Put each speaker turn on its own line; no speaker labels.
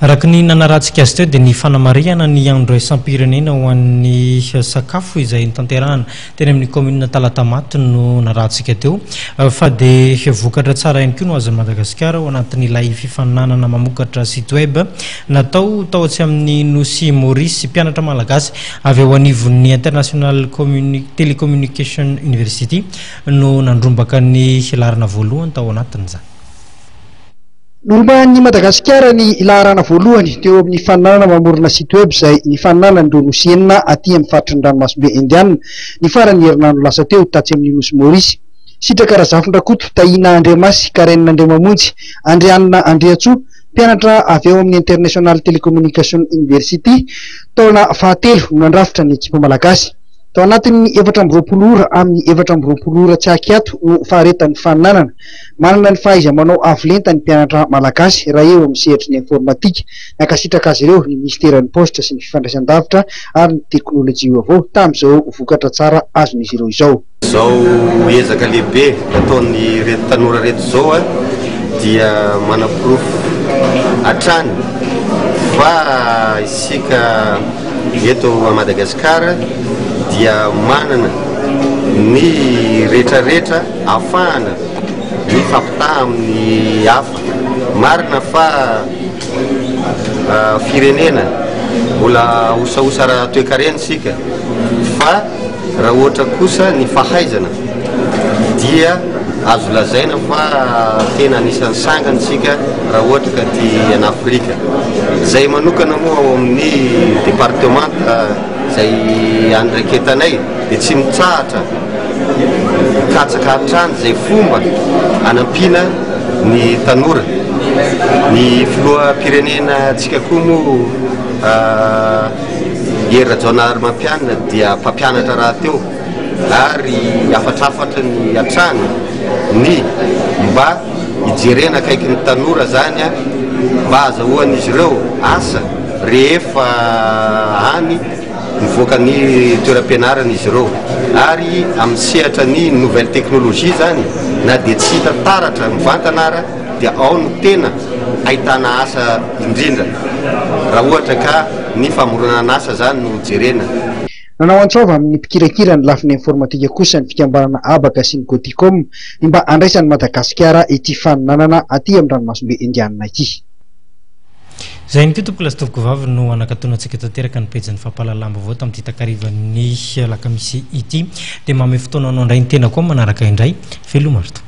Araka ny nanarahantsika azy teo dia ny fanamarihana ny andro iraisam-pirenena ho an'ny sakafo izay notanterahana teny amin'ny kaominina Talatamaty no narahantsika teo fa dia vokatra tsara ihany koa no azon'i Madagasikara ao anatin'ilay fifaninanana mamokatra site web natao tao atsy amin'ny nosy Maurice. Mpianatra malagasy avy ao anivon'ny International Telecommunication University no nandrombaka ny laharana voalohany tao anatin'izany.
Norombahan'i Madagasikara ny laharana voalohany teo amin'ny faninanana mamorona site web izay nifaninanan'ireo nosy enina aty amin'ny faritry ny ranomasimbe Indiana ny faran'ny herinandro lasa teo tatsy amin'ny nosy Maurice. Sitraka Razafindrakoto, Tahiana Andriamasy, Karen Andriamamonjy, Andrianina Andriantsoa, mpianatra avy ao amin'ny International Telecommunication University, taona fahatelo no nandrafitra ny ekipa malagasy. Tao anatin'ny 24 ora amin'ny 24 ora tsy ankiato no faharetan'ny faninanana. Manana ny fahaiza-manao avo lenta ny mpianatra malagasy raha eo amin'ny sehatry ny informatika. Nankasitraka azy ireo ny minisiteran'ny Paositra sy ny fifandraisan-davitra ary ny teknolojia vaovao tamin'izao vokatra tsara azon'izy ireo izao.
Izao ezaka lehibe nataon'ireto tanora ireto izao dia manaporofo hatrany fa isika eto Madagasikara dia manana ny retraretra ahafahana mifampitaha amin'ny hafa. Marina fa firenena mbola osaosa ara-toekarena isika fa raha ohatra kosa ny fahaizana dia azo lazaina fa tena anisan'ny sangany isika raha ohatra ka aty an'Afrika. Izay manokana moa ao amin'ny departemanta izay andraiketanay dia tsy mitsahatra mikatsaka hatrany izay fomba hanampiana ny tanora. Ny filoham-pirenenantsika koa moa Hery Rajaonarimampianina dia mpampianatra rahateo ary hafatrafatrany hatrany ny mba hijerena akaiky ny tanora izany mba hahazahoan'izy ireo asa rehefa any Mivoaka ny toeram-pianarana izy ireo ary amin'ny sehatra ny nouvelle technologie izany na dia tsy hita taratra mivantana ara dia ao no tena ahitana asa indrindra raha ohatra ka ny famoronana asa izany no jerena.
Nanao antso-avo amin'ny mpikirakira ny lafiny informatika kosa ny fikambanana Habaka sy ny Goticom ny mba handraisan'i Madagasikara ity faninanana aty amin'ny ranomasimbe Indianina ity.
Izay ihany koa tompokolahy sy tompokovavy no hanakatonantsika tanteraka ny pejin'ny fampahalalam-baovao tamin'ity takarivan'ny alakamisy ity. Dia mamehy fotoana anao indray ny tenako amin'ny manaraka indray. Veloma ry tompoko.